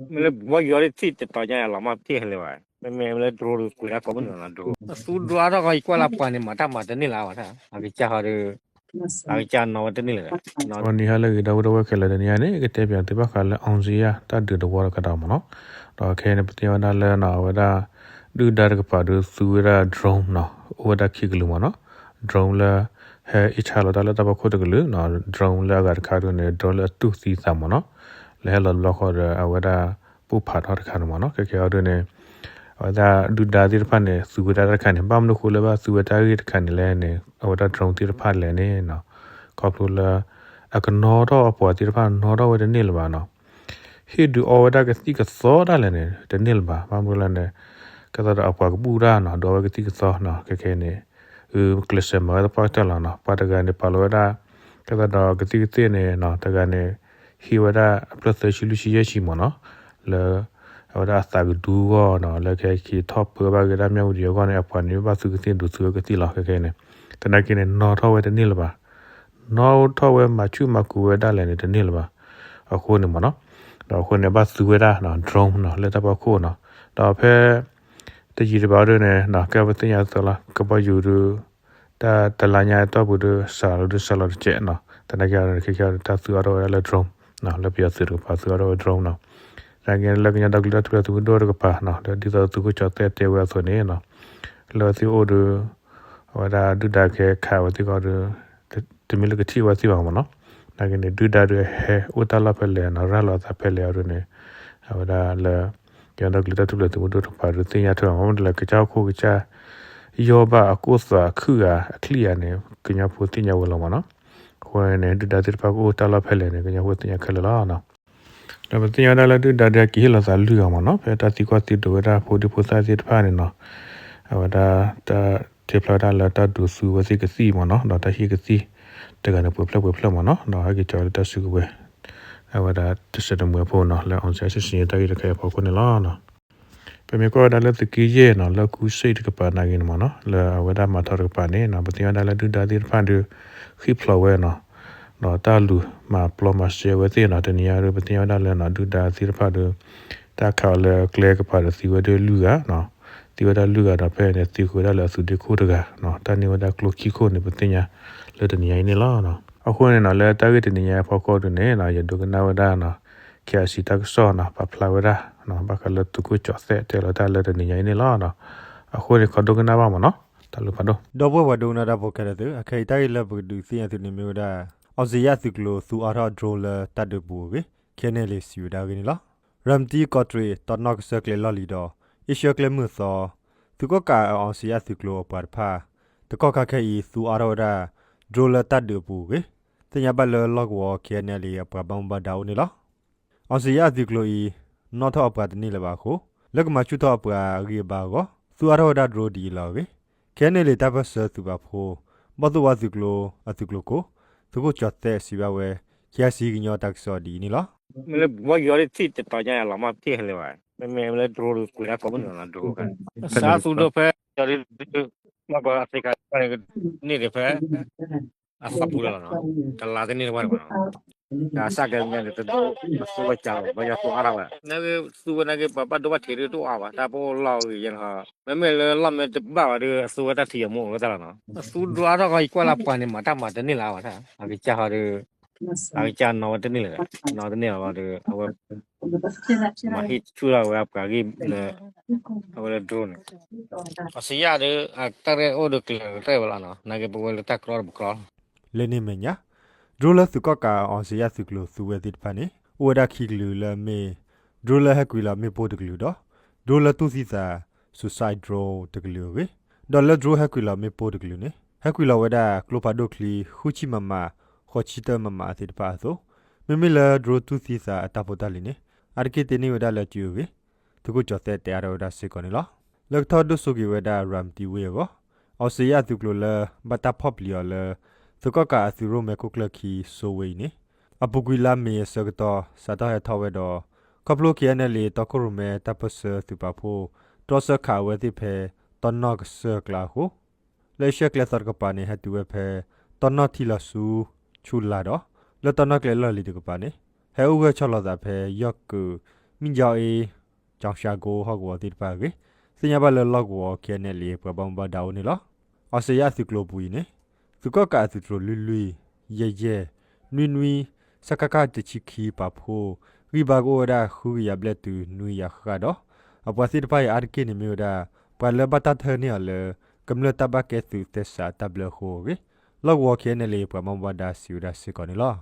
မ့ၢ်လၢဘီယီၤဒ်ထံၣ်တတီၤညါအလီၤမၢ်ပ့ၢ်ဟဲလၢၤဘၣ်, မ့မ့ၢ်လၢ drone ဒီးကွံာ်တၢ်ကိးမုၢ်နံၤလီၤ drone အသူဒွါထီၣ်ဃီ ယကွၢ်လၢပှၤန့ၣ် မၤတၢ်မၤတန့ၢ်လၢၤဘၣ်, အကစၢ်ဃီဒီး အကစၢ်နီၣ်ဝဲတန့ၢ်လၢၤဘၣ်. ဂီၤနံၤဟါလၢအဂ့ၤ ဒီပုၢ်ဝဲၢ်ခဲလၢာ်, တနံၤအံၤန့ၣ် ကတဲပၠးသုဘၣ်ဃးလၢ အောင်ဇေယျ တၢ်ဒုးတဝီတကတီၢ်မ့ၢ်နီၤ, ဒီးခဲအံၤန့ၣ် ပသ့ၣ်ညါဝဲဒၣ်လၢနီၤ အဝဲဒၣ် ဒုၣ်ဒါတကပၤဒီးသူဝဲဒၣ် drone နီၤ, အိၣ်ဝဲဒၣ်ခံကလုာ်မ့ၢ်နီၤ, drone လၢ ဟဲအ့ၣ်ဆါလီၤတၢ်လၢတၢ်ဖီခိၣ်တကလုာ်နီၤ, drone လၢအဂၤတခါဒုးန့ၣ် drone လၢအတူၢ်သံသးမ့ၢ်နီၤ, လၢဟဲလီၤတဘျီဃီဒီး အဝဲဒၣ် ပိၢ်ဖးထီၣ်တခါန့ၣ်မ့ၢ်နီၤ, ခဲခဲအံၤဒုးန့ၣ် အဝဲဒၣ်ဒုၣ်ဒါသ့ၣ်တဖၣ်န့ၣ် သူဝဲဒၣ်တၢ်တခါန့ၣ် ဘၣ်မနုၤဃိလၢဘၣ်သူဝဲတၢ်ဂ့ၢ်တခါန့ၣ်လဲၣ်န့ၣ် အဝဲဒၣ် drone သ့ၣ်တဖၣ်လဲၣ်န့ၣ်နီၤ, ခီဖျိလၢ အကနီၣ်ထီၣ်အပှၤသ့ၣ်တဖၣ်နီၣ်ထီၣ်ဝဲတန့ၢ်လၢၤဘၣ်နီၤ, ဟ့ၣ်ဒုးအီဝဲဒၣ်ကသံၣ်ကသီဒၣ်လဲာ်န့ၣ် တန့ၢ်လၢၤဘၣ်, ဘၣ်မနုၤလဲၣ်န့ၣ် ကဲသးဒီးအပှၤကဘူၣ်တၢ်နီၤ ဒုးအီဝဲကသံၣ်ကသီနီၤ, ခဲခဲအံၤန့ၣ် ကျဲးစၢးမၤဝဲသပှၢ်ကတၢၢ်လီၤနီၤ, ပှၤတဂၤန့ၣ် ပာ်လီၤဝဲဒၣ် ကဲသးဒီးကသံၣ်ကသ့ၣ်န့ၣ်နီၤ တဂၤန့ၣ် ဟ့ၣ်ဝဲဒၣ်အဖျၢၣ်သၢဆံလွံၢ်ဆံယဲၢ်ဆံမ့ၢ်နီၤ, လၢ အဝဲဒၣ်အသးကဒူအဂီၢ်နီၤ, လၢခဲအံၤထီၣ်ပၢဘၣ်က့ၤဒၣ်မၠၣ်ဝတံၤအဂီၢ်န့ၣ် အပှၤန့ၣ် ဘၣ်သူကသံၣ်ဒုးသူဝဲကသံၣ်လီၤ, ခဲခဲအံၤန့ၣ် သနာ်က့န့ၣ် နီၣ်ထီၣ်ဝဲတန့ၢ်လၢၤဘၣ်, နီၣ်ထီၣ်ဝဲမၤဆူၣ်မၤကိၤဝဲဒၣ်လဲာ်န့ၣ် တန့ၢ်လၢၤဘၣ်, အဃိန့ၣ်မ့ၢ်နီၤ, ဒီးအဃိန့ၣ် ဘၣ်သူဝဲဒၣ် drone နီၤ လၢတၢ်ဖီခိၣ်နီၤ, ဒီးဖဲ တယံာ်တဘၣ်ဒုးန့ၣ် ကဲပသ့ၣ်ညါအသိးလီၤ ကဘီယူၤဒုး တၢ်တလါညါအတီၢ်ပူၤဒုး စးလီၤဒုးစးလီၤတစဲးနီၤ, သနာ်က့အံၤန့ၣ် ခဲခဲအံၤဒုး တၢ်သူအါထီၣ်ဝဲဒၣ်လၢ drone နီၤ, လၢပယီၤသုးတကပၤသူအါထီၣ်ဝဲ drone နီၤ, သနာ်က့လၢကညီဒီကလုာ်တၢ်ထူၣ်ဖျဲးသုးမုၢ်ဒိၣ်တကပၤနီၤ လၢဒ်သိးသုးခိၣ်ကၠီၤသဲးတဲဝဲအသိးန့ၣ်နီၤ, လၢအဝဲသ့ၣ်အိၣ်ဒီး အဝဲဒၣ်ဒုၣ်ဒါကဟဲခးဝဲသ့ၣ်ခီဒီး တမ့ၢ်လၢကထံၣ်ဝဲသ့ၣ်ဘၣ်မ့ၢ်နီၤ, သနာ်က့န့ၣ် ဒုၣ်ဒါဒုးဟဲအိၣ်တၢ်လီၢ်ဖဲလဲၣ်နီၤ ရၤလီၤအသးဖဲလဲၣ်အံၤဒုးန့ၣ် အဝဲဒၣ်လၢ ကညီဒီကလုာ်တၢ်ထူၣ်ဖျဲးသုးမုၢ်ဒိၣ်တကပၤဒုးသ့ၣ်ညါထွဲအီၤ မ့ၢ်မနုၤလဲၣ် ကစၢ်ဟီၣ်ခိၣ်ကစၢ် ယီၢ်ဘၣ်အကိၣ်သးခုဂၤအချံၣ်ဂၤန့ၣ် ကညီဖိသ့ၣ်ညါဝဲလီၤမ့ၢ်နီၤ, အဃိန့ၣ် ဒုၣ်ဒါသ့ၣ်တဖၣ်ကအိၣ်တၢ်လီၢ်ဖဲလဲၣ်န့ၣ် ကညီဖိသ့ၣ်ညါခဲလၢာ်လီၤ. ဒီးပသ့ၣ်ညါဝဲဒၣ်လၢဒုၣ်ဒါဒုးက့ၤဟ့ၣ်လီၤသးလွံၢ်ဂၤမ့ၢ်နီၤ ဖဲတၢ်သံကွၢ်သံဒိးဝဲဒၣ်ဖိဒံဖိသၣ်သ့ၣ်တဖၣ်န့ၣ်နီၤ, အဝဲဒၣ်တၢ်ထံၣ်ဖျါဝဲဒၣ်လၢတၢ်ဒုးသူဝဲသ့ၣ်ကသံၣ်မ့ၢ်နီၤ ဒီးတၢ်ဟ့ၣ်ကသံၣ် တဂၤန့ၣ်ပှဲၤဖျၢၣ်ပှဲၤဖျၢၣ်မ့ၢ်နီၤ ဒီးဟဲက့ၤကၠီၤဝဲလၢတၢ်စုကဝဲၤ အဝဲဒၣ်တစဲးတမှဲၤဖိနီၤ လၢ အောင်ဇေယျ စစ်ဆင်ရေး တၢ်ဂ့ၢ်တခါအံၤအဖီခိၣ်န့ၣ်လီၤ. ပမ့ၢ်ကွၢ်ဝဲဒၣ်လၢသုးက့ယဲၢ်နီၤ လၢကူစ့ၣ်တကပၤနာ်က့န့ၣ်မ့ၢ်နီၤ လၢအဝဲဒၣ်မၤထီၣ်တကပၤန့ၣ်နီၤ ပသ့ၣ်ညါဝဲဒၣ်လၢဒုၣ်ဒါသ့ၣ်တဖၣ်ဒုး ဃံၣ်ဖျိးဝဲနီၤ ဒီးတၢ်လူၤမၤပျီမၤစဲဝဲသ့ၣ်နီၤ တနံၤညါဒုး ပသ့ၣ်ညါဝဲဒၣ်လၢနီၤ ဒုၣ်ဒါသ့ၣ်တဖၣ်ဒုး တၢ်ခးအီၤလၢကျဲကပၤဒီးသံဝဲဒၣ်လွံၢ်ဂၤနီၤ သံဝဲဒၣ်လွံၢ်ဂၤဒီးဖဲန့ၣ် သံဃုာ်ဝဲဒၣ်လၢအသုးဒ့ခိၣ်တဂၤနီၤ တၢ်န့ၢ်ဝဲဒၣ်ကျိခံခိၣ်န့ၣ် ပသ့ၣ်ညါလၢတနံၤညါအံၤန့ၣ်လီၤ. အဃိန့ၣ်နီၤ လၢတၢ်ဂ့ၢ်တနံၤညါအံၤအဖီခိၣ်ဒုးန့ၣ်နီၤ ယဒိကနၣ်ဝဲဒၣ်နီၤ KIC တၢ်ကစီၣ်နီၤ ပာ်ဖျါဝဲဒၣ်နီၤ ဘၣ်ဃးလၢသုးခိၣ်ကၠီၤသဲးတဲလီၤတၢ်လၢတနံၤညါအံၤန့ၣ်လီၤ. အဃိန့ၣ် ခီဒိကနၣ်ဘၣ်မ့ၢ်နီၤ တၢ်ဘျုးဖးဒိၣ် ဒီပုၢ်ဝဲၢ်ပှၤဒိကနၣ်တၢ်ဖိခဲလၢာ်သ့ၣ် အခဲအံၤတၢ်ဂ့ၢ်လၢပကဒုးသ့ၣ်ညါသုန့ၣ်မ့ၢ်ဝဲဒၣ် အောင်ဇေယျ သုးကျိၤသူအါထီၣ် drone လၢတၢ်ဒုးအပူၤအဂ့ၢ် KNLA စံးဝဲဒၣ်အဂ့ၢ်န့ၣ်လီၤ. ရၤမတံကီၢ်တရံး တီနီၣ်ကစၢၢ်ကျဲလီၢ်လံၤဒီး အ့ရှၢၣ်ကျဲမုၢ်သီ သုးကီၣ်ကးအ အောင်ဇေယျ သုးကျိၤအပှၤတဖၣ် တကီၢ်ခါခဲအံၤ သူအါထီၣ်ဝဲဒၣ် drone လၢတၢ်ဒုးအပူၤအဂ့ၢ် သ့ၣ်ညါဘၣ်လၢလီၢ်ကဝီၤ KNLA အပှၤဘၣ်မူဘၣ်ဒါအိၣ်န့ၣ်လီၤ. အောင်ဇေယျ အသုးကျိၤအံၤ နီၣ်ထီၣ်အပှၤတန့ၢ်လၢၤဘၣ်အဃိ လၢကမၤဆူၣ်ထီၣ်အပှၤအဂံၢ်အဘါအဂီၢ် သူအါထီၣ်ဝဲဒၣ် drone ဒ်အံၤလီၤအဂ့ၢ် KNLA တၢ်ပၢၢ်ဆၢသုးပာ်ဖှိၣ် ဘီၣ်သိၣ်ဝါသုးကျိၤ အသုးကျိၤခိၣ် သုးခိၣ်ကၠီၤသဲးစံးဘၣ်ဝဲ KIC ကညီတၢ်ကစီၣ်ဒ်အံၤန့ၣ်လီၤ. မ့ၢ်လၢဘီယီၤဒ်ထံၣ်တတီၤညါအလီၤမၢ်ပ့ၢ်ဟဲလၢၤဘၣ်, မ့မ့ၢ်လၢ drone ဒီးကွံာ်တၢ်ကိးမုၢ်နံၤလီၤ drone ခါန့ၣ် အစးသူဒိၣ်ဖဲ ယီၤဒ် လီၢ်ကဝီၤအသ့ခါန့ၣ် န့ၢ်ဒံးဖဲ အသးပူၤလီၤနီၤ, တလါတန့ၢ်တဝဲတဝဲနီၤ, တၢ်စးကဲၤညါန့ၣ် တဒိၣ် အသူဝဲကၢ်လီၤ ဘီယီၤသူအါထီၣ်ဝဲ, နာ်က့ သူဝဲနာ်က့ ပှၤဘၣ်ဒိဘၣ်ထံးဒုးတအိၣ်အါဘၣ် တၢ်ပအိၣ်လီၢ်ဂ့ၤယဲန့ၣ်, မ့မ့ၢ်လၢလီၢ်မ့ၢ်တဘၣ်ဘၣ်ဒီး အသူဝဲတၢ်ထံးအမိၢ်အိၣ်ဝဲတၢ်လီၤနီၤ, အသူဒွါထီၣ်ဃီ ယကွၢ်လၢပှၤန့ၣ် မၤတၢ်မၤတန့ၢ်လၢၤဘၣ်, အကစၢ်ဃီဒီး အကစၢ်နီၣ်ဝဲတန့ၢ်လၢၤ, နီၣ်တန့ၢ်လၢၤဘၣ်ဒီး အဝဲ မၤဟံးဆူၣ်ထီၣ်ဝဲအပှၤဂံၢ်လၢ အဝဲလၢ drone န့ၣ်, အစံးယၤဒီး အတၢ်ရဲၣ်အိၣ်ဒီးကျဲၤရဲၣ်ဝဲလီၤနီၤ, နာ်က့ပဝဲလၢတၢ်ကြီတပကြီလီၤ. လၢန့ၣ်အမဲာ်ညါ drone လၢသုးကီၣ်ကး အောင်ဇေယျ သုးကျိၤသူဝဲသ့ၣ်တဖၣ်န့ၣ် အိၣ်ဝဲဒၣ်ခံကလုာ်လၢအမ့ၢ် drone လၢဟဲကွံာ်လီၤမ့ၣ်ပိၢ်တကလုာ်ဒီး drone လၢတူၢ်သံသး suicide drone တကလုာ်အဂ့ၢ်, ဒီးလၢ drone ဟဲကွံာ်လီၤမ့ၣ်ပိၢ်တကလုာ်န့ၣ် ဟဲကွံာ်လီၤဝဲဒၣ်ကျိဖးဒိၣ်ချံ ဃုဆံ MM ဃိးဆံတၢ MM သ့ၣ်တဖၣ်အသိး, မ့မ့ၢ်လၢ drone တူၢ်သံသးအတၢ်ဖိတၢ်လံၤန့ၣ် အါတက့ၢ်တ့ၢ်န့ၢ်ဝဲဒၣ်လၢအစုအဂ့ၢ် သုးခိၣ်ကၠီၤသဲးတဲအါထီၣ်ဝဲဒၣ်စ့ၢ်ကီးန့ၣ်လီၤ. လၢကထီၣ်ဒိၣ်စိက့ၤဝဲဒၣ် ရၤမတံဝ့ၢ်အဂီၢ် အောင်ဇေယျ သုးကျိၤလၢ ဘၣ်တၢ်ဖီၣ်ပျံၤအီၤလၢ သုးကီၣ်ကးအသုးရိၣ်မဲခိၣ်ကျၢၢ်ခံ စိဝ့အံၤန့ၣ် အပူၤကွံာ်လါမ့ၤအဆၢကတီၢ် စးထီၣ်ဟဲထီၣ်ဝဲဒီး ခီဖျိ KNLA တီခိၣ်ရိၣ်မဲတၢ်ပၢၢ်ဆၢသုးပာ်ဖှိၣ် တြီဆၢခးအဝဲသ့ၣ်ဖဲ တီနီၣ်ကစၢၢ်ကျါအဃိ လၢအ့ရှၢၣ်ကျဲသီတကပၤန့ၣ် ဟဲတုၤဝဲဖဲ တီနီၣ်ထံလီၤဆူ ဆူလါဒီး လၢတီနီၣ်ကျဲလီၢ်လံၤတကပၤန့ၣ် ဟဲအိၣ်ဂၢၢ်ဆီၣ်လီၤသးဖဲ ယီၢ်ကုး မံကၠီအ့ ကၠီၡါကိ ဟီၣ်ကဝီၤသ့ၣ်တဖၣ်အဂ့ၢ် သ့ၣ်ညါဘၣ်လၢလီၢ်ကဝီၤ KNLA ပှၤဘၣ်မူဘၣ်ဒါအိၣ်န့ၣ်လီၤ. အီစထြ့လယါအသုးကျိၤအပူၤအံၤန့ၣ် သုးကီၣ်ကးအသုးကျိၤလွံၢ်လွံၢ်, ယဲၢ်ယဲၢ်, နွံနွံ, စကခ တဆံခံ ပာ်ဖှိၣ် ဂံၢ်ဘါကအိၣ်ဝဲဒၣ်ဃုကယၤဘျဲၣ်တုၤနွံကယၤဃၣ်ဒီး အပှၤသ့ၣ်တဖၣ်အံၤအါတက့ၢ်န့ၣ်မ့ၢ်ဝဲဒၣ် ပှၤလၢဘၣ်တၢ်ထၢန့ၢ်အီၤလၢ ကမျၢၢ်တၢ်ဘၣ်ကဲသုးသဲစးတၢ်ဘျၢအဃိအဂ့ၢ် လီၢ်ကဝီၤ KNLA ပှၤဘၣ်မူဘၣ်ဒါစံးဝဲဒၣ်စ့ၢ်ကီးန့ၣ်လီၤ.